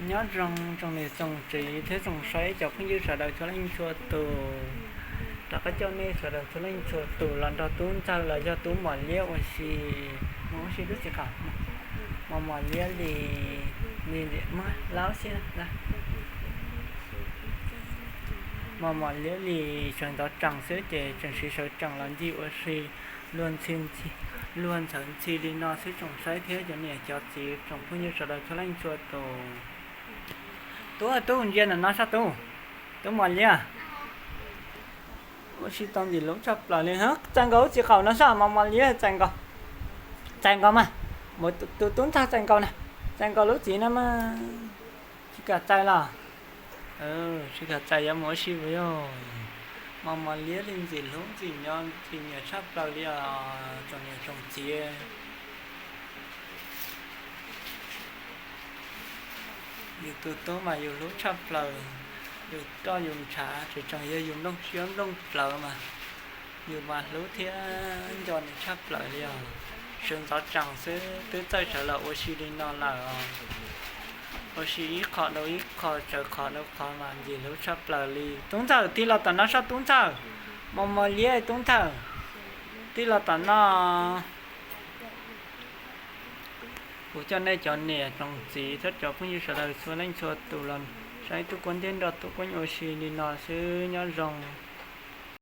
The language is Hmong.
Nyob zoo tsoom niam tsoom txiv thiab tsoom saib cov phooj ywg sawv daws txhua leej txhua tus. Rov qab coj nej sawv daws txhua leej txhua tus los nrog tub Ntxawg los yog tub Mos Liab ua si, mus ua si lub txiv qaum. Mos Mos Liab li, li muab laub xwb na. Mos Mos Liab li sawv ntxov tsees xwb ces tseem siv sawv tsees los ncig ua si luag ntxhi, luag ntxhawv ntxhi li no xwb tsoom saib thiab cov niam cov txiv tsoom phooj ywg sawv daws txhua leej txhua tus. Tub, tub ntsia ntawm no saib tub, tub Mos Liab. Ua si tau ntxim hlub tshaj plaws li. Txais nkaus lub txiv qaum no saib, Mos Mos Liab, txais nkaus, txais nkaus mas. Mus, tus tub Ntxawg txais nkaus na, txais nkaus lub txiv no mas. Tsis kam txais los? Tsis kam txais yuav mus ua si puas yog? Mos Mos Liab li ntxim hlub ntxim nyob ntxim nyiam tshaj plaws li os tsoom niam tsoom txiv. Yus tus tub mas yus hlub tshaj plaws, yus roj yus ntshav tseem tseem yog yus nplooj siab nplooj plawv mas yus mas hlub thiab nco nws tshaj plaws li os. Sawv ntxov tsees xwb twb txawj sawv los ua si li no lawm os. Ua si ib qho dhau ib qho, tsawv qhov dhau qhov mas ntxim hlub tshaj plaws li. Tub Ntxawg, tig los tom no saib tub Ntxawg. Mos Mos Liab, tub Ntxawg, tig los tom no. Kuv coj nej cov niam tsoom txiv thiab cov phooj ywg sawv daws txhua leej txhua tus los saib tub Kuab Nteb nrog tub Kuab Nyoog ua si li no xwb, nyob zoo.